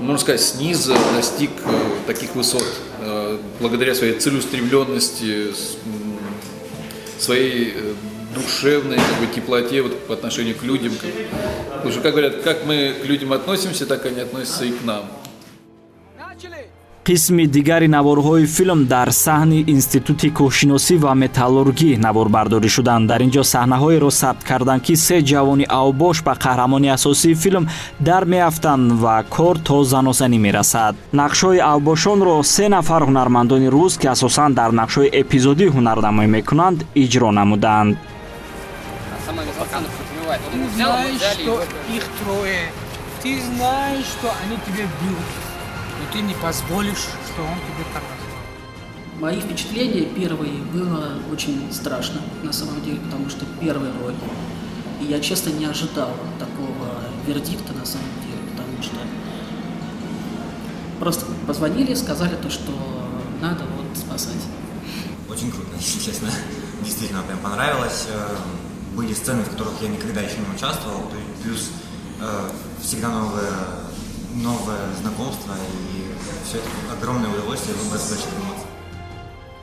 можно сказать, снизу достиг таких высот, благодаря своей целеустремленности, своей душевной, как бы, теплоте вот, по отношению к людям. Потому что, как говорят, как мы к людям относимся, так они относятся и к нам. Қисми дигари наворҳои филм дар саҳни Институти кӯҳшиносӣ ва металлургӣ наворбардорӣ шуданд. Дар ин ҷо саҳнаҳоеро сабт карданд, ки се ҷавони авбош ба қаҳрамони асосии филм дар меафтанд ва кор то занозанӣ мерасад. Нақшҳои авбошонро се нафар ҳунармандони рус, ки асосан дар нақшҳои эпизодӣ ҳунарнамоӣ мекунанд, иҷро намуданд. Ты знаешь, что их трое. Ты знаешь, что они тебя бьют. Но ты не позволишь, что он тебе так назвал. Мои впечатления первые было очень страшно, на самом деле, потому что первая роль. И я, честно, не ожидал такого вердикта, на самом деле, потому что просто позвонили, сказали то, что надо вот спасать. Очень круто, если честно. Действительно, прям понравилось. Были сцены, в которых я никогда еще не участвовал, плюс всегда новое знакомство, и все это огромное удовольствие, выброс больших эмоций.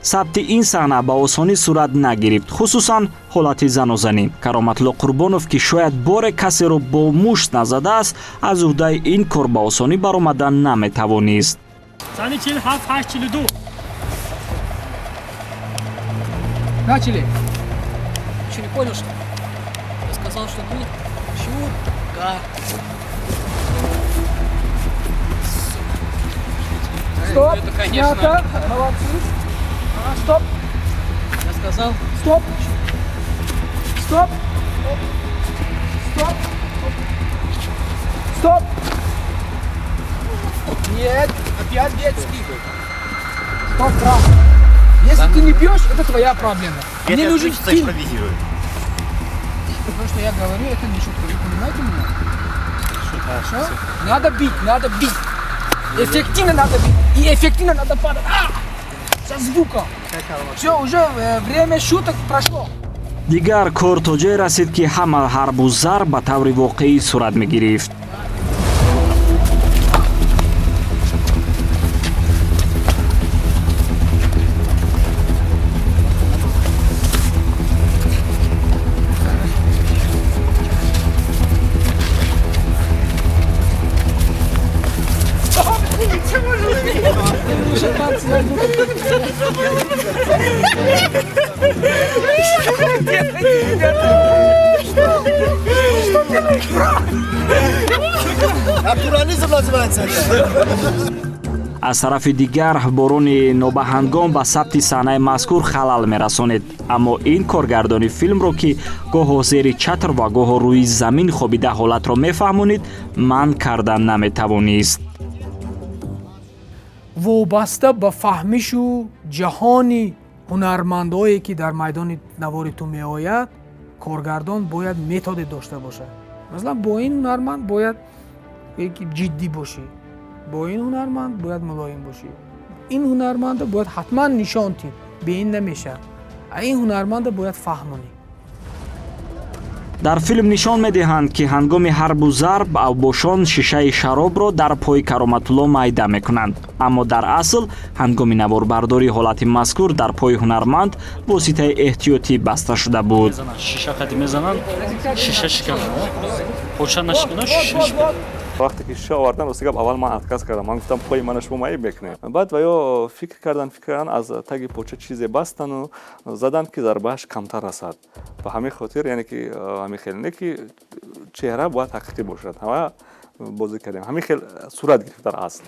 Сабти ин саҳна ба осонӣ сурат нагирифт, хусусан ҳолати занозанӣ. Кароматулло Қурбонов, ки шояд боре касеро бо мушт назадааст, аз уҳдаи ин кор ба осонӣ баромадан наметавонист. Сани 47 8 42. Начали. Еще не понял, что я сказал, что будет чутка. Стоп! Это, конечно. Снято. Молодцы. Стоп! Я сказал. Стоп! Стоп! Стоп! Стоп! Нет, опять детский. Стоп, брат. Если ты не бьешь, это твоя проблема. Мне нужен фильм. Потому что я говорю, это не шутка. Вы понимаете меня? Хорошо? Надо бить, надо бить. Эффективно надо бить. И эффективно надо падать. А! Со звуком. Все, уже время шуток прошло. Дигар кор то ҷое расид, ки ҳама ҳарбу зарб ба таври воқеӣ сурат мегирифт. Натурализм называется. Аз тарафи дигар, борони нобаҳангом ба сабти саҳнаи мазкур халал мерасонид, аммо ин коргардони филмро, ки гоҳо зери чатр ва гоҳо рӯи замин хобида ҳолатро мефаҳмонид, манъ карда наметавонист. Вобаста ба фаҳмишу ҷаҳони ҳунармандое, ки дар майдони навори ту меояд, коргардон бояд методе дошта бошад. Масалан, бо ин ҳунарманд бояд ҷиддӣ бошӣ, бо ин ҳунарманд бояд мулоим бошӣ, ин ҳунарманда бояд ҳатман нишон тӣ, бе ин намешавад, а ин ҳунарманда бояд фаҳмонӣ. Дар филм нишон медиҳанд, ки ҳангоми ҳарбу зарб авбошон шишаи шаробро дар пои Кароматулло майда мекунанд, аммо дар асл ҳангоми наворбардории ҳолати мазкур дар пои ҳунарманд воситаи эҳтиётӣ баста шуда буд. Шиша қади мезананд, шиша шикан, поча нашикана, шиша шикан. Вақте ки шиша овардан, рости гап, аввал ман отказ кардам. Ман гуфтам, пои мана шумо маиб мекунед. Баъд ва ё фикр кардан, фикр кардан, аз таги поча чизе бастану заданд, ки зарбааш камтар расад. Ба ҳамин хотир, яъне ки ҳамин хел не ки чеҳра бояд ҳақиқӣ бошад, ҳама бозӣ кардем, ҳамин хел сурат гирифт дар асл.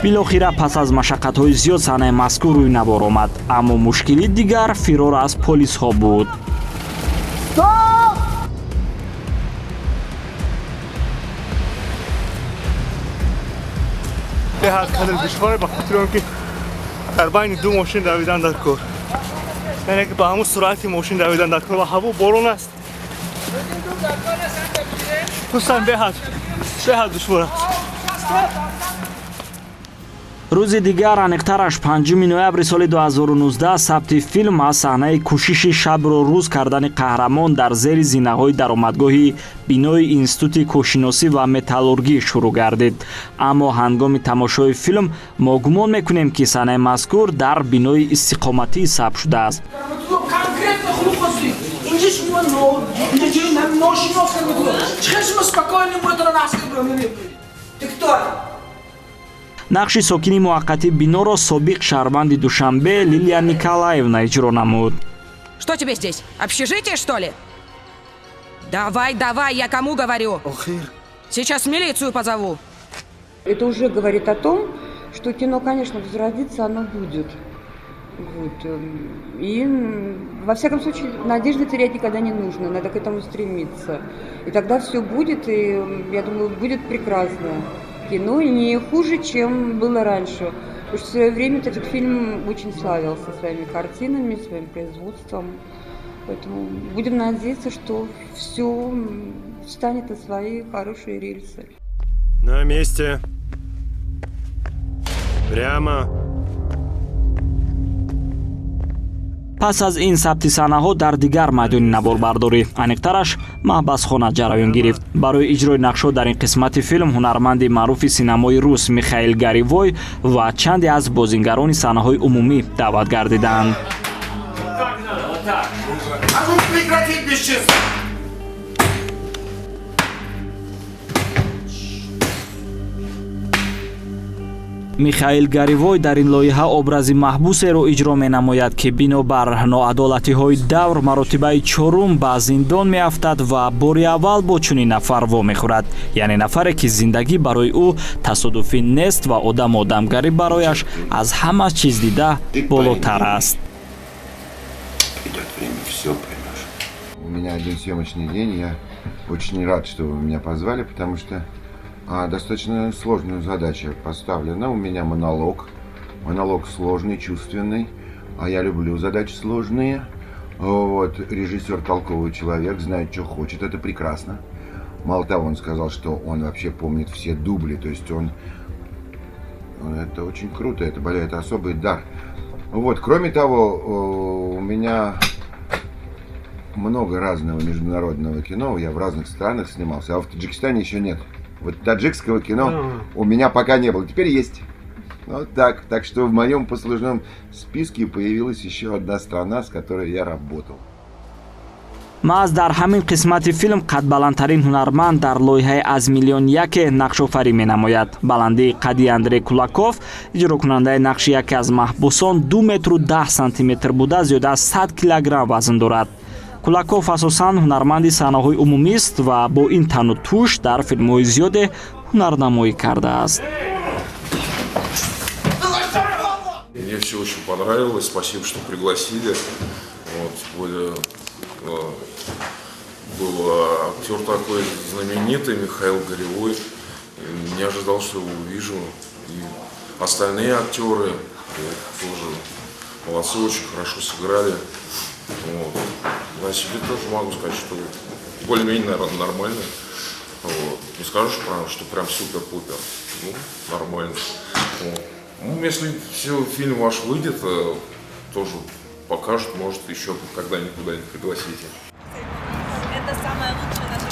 Билохира пас аз машаққатҳои зиёд саҳнаи мазкур рӯи навор омад, аммо мушкили дигар фирор аз полисҳо буд. Беҳад қадр душворе, ба хотири он ки дар байни ду мошин давидан дар кор, яъне ки ба ҳамун суръати мошин давидан дар кор ва ҳаво борон аст, хусусан беҳад душвор аст. Рӯзи дигар, аниқтараш 5 ноябри соли 2019, сабти филм аз саҳнаи кӯшиши шабро рӯз кардани қаҳрамон дар зери зинаҳои даромадгоҳи бинои Институти кӯҳшиносӣ ва металлургӣ шурӯъ гардид. Аммо ҳангоми тамошои филм мо гумон мекунем, ки саҳнаи мазкур дар бинои истиқоматӣ сабт шудааст. Конкретно хулқоси инҷа шумо инҷа ҷои ношинос чихел шумо спокойно мӯятона наск. Ты кто? Нақши сокини муваққатии биноро собиқ шаҳрванди Душанбе Лилия Николаевна иҷро намуд. Что тебе здесь, общежитие, что ли? Давай, давай, я кому говорю? Сейчас милицию позову. Это уже говорит о том, что кино, конечно, возродится, оно будет. Вот. И, во всяком случае, надежды терять никогда не нужно, надо к этому стремиться. И тогда все будет, и, я думаю, будет прекрасно. Кино не хуже, чем было раньше. Потому что в свое время этот фильм очень славился своими картинами, своим производством. Поэтому будем надеяться, что все встанет на свои хорошие рельсы. На месте. Прямо. Пас аз ин сабти саҳнаҳо дар дигар майдони наворбардорӣ, аниқтараш маҳбасхона, ҷараён гирифт. Барои иҷрои нақшҳо дар ин қисмати филм ҳунарманди маъруфи синамои рус Михаил Горевой ва чанде аз бозингарони саҳнаҳои умумӣ даъват гардиданд. А ну прекратить бесчинство! Михаил Горевой дар ин лоиҳа образи маҳбусеро иҷро менамояд, ки бинобар ноадолатиҳои давр маротибаи чорум ба зиндон меафтад ва бори аввал бо чунин нафар вомехӯрад, яъне нафаре, ки зиндагӣ барои ӯ тасодуфӣ нест ва одаму одамгарӣ барояш аз ҳама чиз дида болотар аст. Придет время, все поймешь. У меня один съемочный день, я очень рад, что вы меня позвали, потому что достаточно сложная задача поставлена. У меня монолог. Монолог сложный, чувственный. А я люблю задачи сложные. Вот. Режиссер толковый человек, знает, что хочет. Это прекрасно. Мало того, он сказал, что он вообще помнит все дубли. То есть он... Это очень круто, это особый дар. Вот. Кроме того, у меня много разного международного кино. Я в разных странах снимался, а в Таджикистане еще нет. Вот таджикского кино у меня пока не было. Теперь есть. Вот так. Так что в моем послужном списке появилась еще одна страна, с которой я работал. Маҳз дар ҳамин қисмати филм қадбаландтарин ҳунарманд дар лоиҳаи «Аз миллион яке» нақшофарӣ менамояд. Баландии қадди Андрей Кулаков, иҷрокунандаи нақши яке аз маҳбусон, 2 метру 10 сантиметр буда, зиёда аз 100 килограмм вазн дорад. Кулаков асосан ҳунарманди саҳнаҳои умумист ва бо ин тану тӯш дар филмҳои зиёде ҳунарнамоӣ кардааст. Мне все очень понравилось. Спасибо, что пригласили. Вот, тем более был актер такой знаменитый, Михаил Горевой. Не ожидал, что его увижу. И остальные актеры вот, тоже молодцы, очень хорошо сыграли. Вот. На себе тоже могу сказать, что более-менее, наверное, нормально. Вот. Не скажу, что прям супер-пупер. Ну, нормально. Вот. Ну, если все, фильм ваш выйдет, тоже покажут, может, еще когда-нибудь куда-нибудь пригласите. Это самая лучшая наша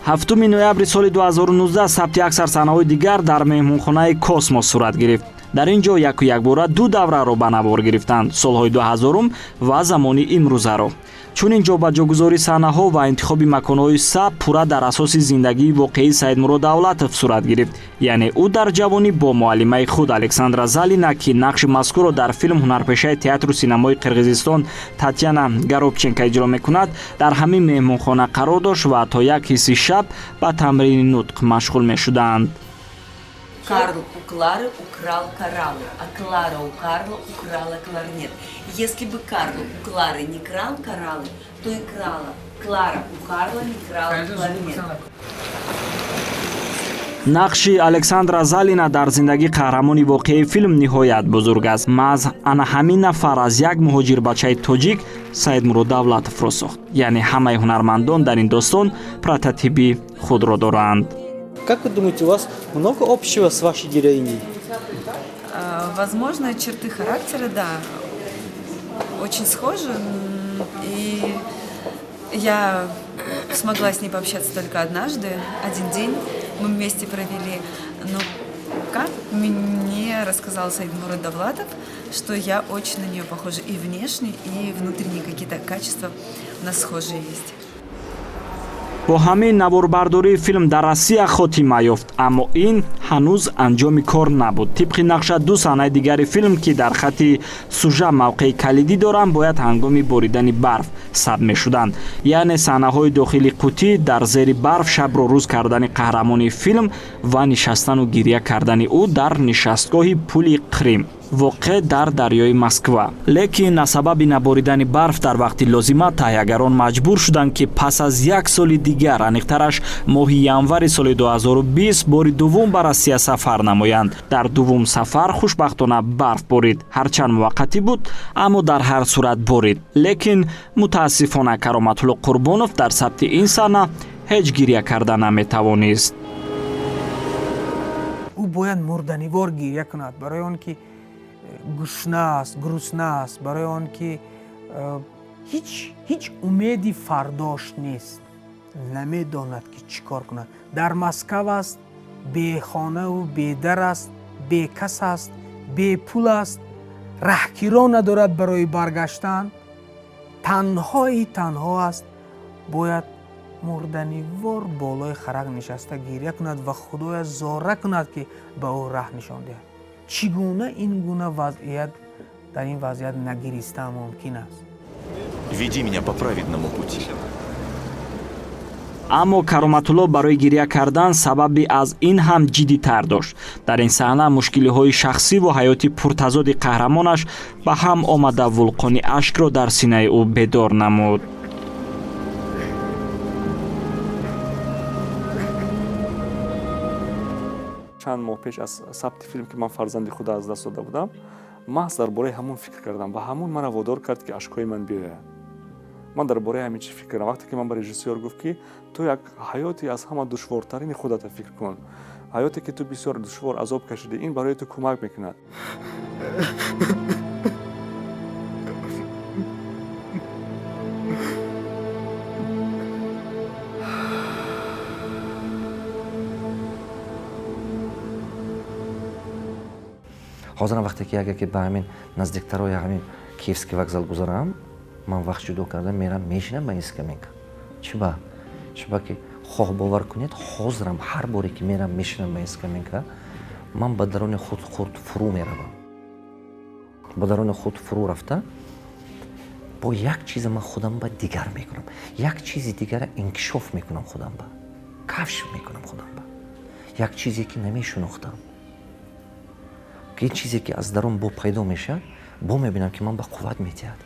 гостиница. 7 ноябри соли 2019 сабти аксар саҳнаҳои дигар дар меҳмонхонаи «Космос» сурат гирифт. Дар ин ҷо яку якбора ду давраро ба навор гирифтанд: солҳои 2000-ум ва замони имрӯзаро. Чунин ҷобаҷогузории саҳнаҳо ва интихоби маконҳои сабт пурра дар асоси зиндагии воқеии Саидмурод Давлатов сурат гирифт, яъне ӯ дар ҷавонӣ бо муаллимаи худ Александра Залина, ки нақши мазкурро дар филм ҳунарпешаи театру синамои Қирғизистон Татяна Горобченко иҷро мекунад, дар ҳамин меҳмонхона қарор дошт ва то як ҳисси шаб ба тамрини нутқ машғул мешуданд. Карл у Клары украл кораллы, а Клара у Карла украла кларнет. Если бы Карл у Клары не крал кораллы, то и Клара у Карла не крала кларнет. Нақши Александра Залина дар зиндагии қаҳрамони воқеии филм ниҳоят бузург аст. Маҳз ана ҳамин нафар аз як муҳоҷирбачаи тоҷик Саидмурод Давлатовро сохт. Яъне ҳамаи ҳунармандон дар ин достон прототипи худро доранд. Как вы думаете, у вас много общего с вашей героиней? Возможно, черты характера, да, очень схожи. И я смогла с ней пообщаться только однажды, один день мы вместе провели. Но как мне рассказал Саидмурод Давлатов, что я очень на нее похожа и внешне, и внутренние какие-то качества у нас схожие есть. Бо ҳамин наворбардории филм дар Россия хотима ёфт, аммо ин ҳанӯз анҷоми кор набуд. Тибқи нақша, ду саҳнаи дигари филм, ки дар хатти сужа мавқеи калидӣ доранд, бояд ҳангоми боридани барф сабт мешуданд. Яъне саҳнаҳои дохили қутӣ дар зери барф шабро рӯз кардани қаҳрамони филм ва нишастану гиря кардани ӯ дар нишастгоҳи пули Қрим, воқеъ дар дарёи Москва. Лекин аз сабаби наборидани барф дар вақти лозима таҳиягарон маҷбур шуданд, ки пас аз як соли дигар, аниқтараш моҳи январи соли 2020, бори дуввум ба Россия сафар намоянд. Дар дуввум сафар хушбахтона барф борид. Ҳарчанд муваққатӣ буд, аммо дар ҳар сурат борид. Лекин мутаассифона Кароматулло Қурбонов дар сабти ин саҳна ҳеҷ гиря карда наметавонист. Ӯ бояд мурданивор гиря кунад, барои он ки гушна аст, грустна аст, барои он ки ҳеҷ умеди фардош нест, намедонад, ки чӣ кор кунад. Дар Москав аст, бехонаву бедар аст, бекас аст, бепул аст, раҳкиро надорад барои баргаштан, танҳои танҳо аст. Бояд мурданивор болои харак нишаста гиря кунад ва Худоя зора кунад, ки ба ӯ раҳ нишон диҳад. Чӣ гуна ин гуна вазъият, дар ин вазъият нагиристан мумкин аст? Веди меня по праведному пути. Аммо Кароматулло барои гиря кардан сабаби аз ин ҳам ҷиддитар дошт. Дар ин саҳна мушкилиҳои шахсиву ҳаёти пуртазоди қаҳрамонаш ба ҳам омада, вулқони ашкро дар синаи ӯ бедор намуд. Чанд моҳ пеш аз сабти филм, ки ман фарзанди худро аз даст дода будам, маҳз дар бораи ҳамон фикр кардам ва ҳамон мана водор кард, ки ашкҳои ман биёяд. Ман дар бораи ҳамин чӣ фикр кардам, вақте ки ман ба режиссёр гуфт, ки ту як ҳаёти аз ҳама душвортарини худата фикр кун, ҳаёте ки ту бисёр душвор азоб кашидӣ, ин барои ту кӯмак мекунад. Ҳозирам вақте ки агар ки ба ҳамин наздиктарои ҳамин Киевский вокзал гузарам, ман вақт ҷудо карда мерам, мешинам ба ин скамейка. Чиба? Чиба ки, хоҳ бовар кунед, ҳозирам ҳар боре ки мерам, мешинам ба ин скамейка, ман ба даруни худ худ фурӯ меравам. Ба даруни худ фурӯ рафта, бо як чиза ман худам ба дигар мекунам, як чизи дигара инкишоф мекунам, худам ба кашф мекунам, худам ба як чизе ки намешунохтам, ин чизе ки аз дарун бо пайдо мешавад, бо мебинам, ки ман ба қувват медиҳад.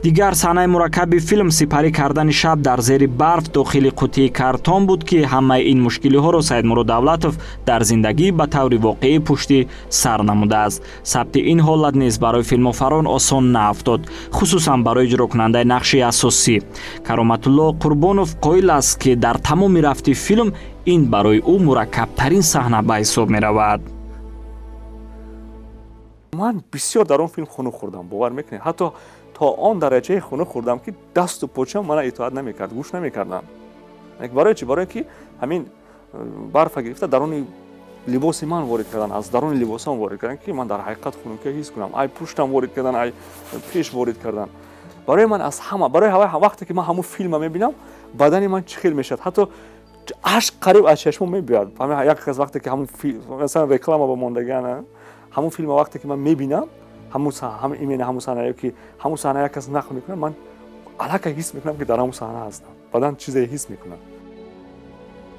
Дигар саҳнаи мураккаби филм сипарӣ кардани шаб дар зери барф дохили қутии картон буд, ки ҳамаи ин мушкилиҳоро Саидмурод Давлатов дар зиндагӣ ба таври воқеӣ пушти сар намудааст. Сабти ин ҳолат низ барои филмофарон осон наафтод, хусусан барои иҷрокунандаи нақши асосӣ. Кароматулло Қурбонов қоил аст, ки дар тамоми рафти филм ин барои ӯ мураккабтарин саҳна ба ҳисоб меравад. Ман бисёр дар он филм хунук хӯрдам, бовар мекунед, ҳатто то он дараҷаи хунук хӯрдам, ки дасту почам мана итоат намекард, гӯш намекардам. Барои чӣ? Барое ки ҳамин барфа гирифта даруни либоси ман ворид кардан, аз даруни либосам ворид кардан, ки ман дар ҳақиқат хунукия ҳис кунам. Ай пуштам ворид кардан, ай пеш ворид кардан. Барои ман аз ҳама, барои вақте ки ман ҳамун филма мебинам, бадани ман чӣ хел мешавад, ҳатто ашк қариб аз чашмон мебиёяд. Як кас вақте ки ҳамун масалан реклама ба мондагиана, ҳамун филма вақте ки ман мебинам, ҳамун именно ҳамун саҳна, ки ҳамун саҳна як кас нақл мекунад, ман аллакай ҳис мекунам, ки дар ҳамун саҳна ҳастам, бадан чизе ҳис мекунам.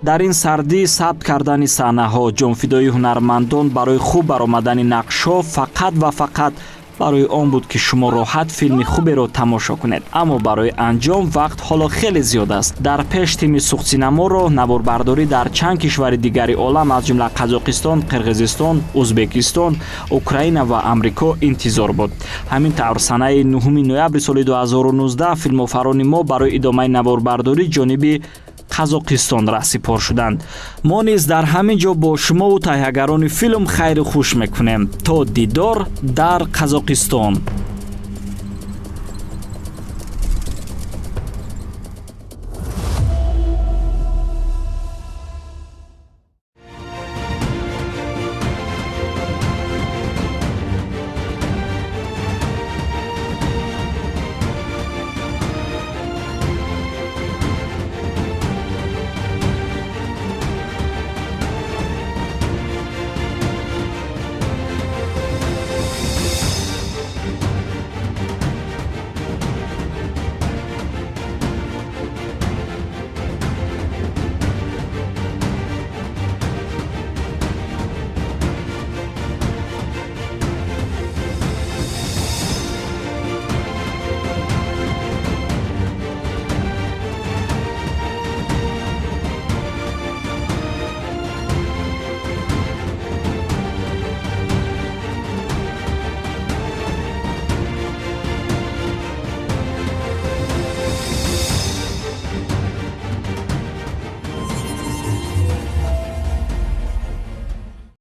Дар ин сардӣ сабт кардани саҳнаҳо, ҷонфидоии ҳунармандон барои хуб баромадани нақшҳо фақат ва фақат Барои он буд, ки шумо роҳат филми хуберо тамошо кунед. Аммо барои анҷом вақт ҳоло хеле зиёд аст. Дар пеш тими Суғдсинаморо наворбардорӣ дар чанд кишвари дигари олам, аз ҷумла Қазоқистон, Қирғизистон, Ӯзбекистон, Украина ва Амрико интизор буд. Ҳамин тавр, санаи 9 ноябри соли 2019 филмофарони мо барои идомаи наворбардорӣ ҷониби Қазоқистон раҳсипор шуданд. Мо низ дар ҳамин ҷо бо шумову таҳиягарони филм хайру хуш мекунем. То дидор дар Қазоқистон.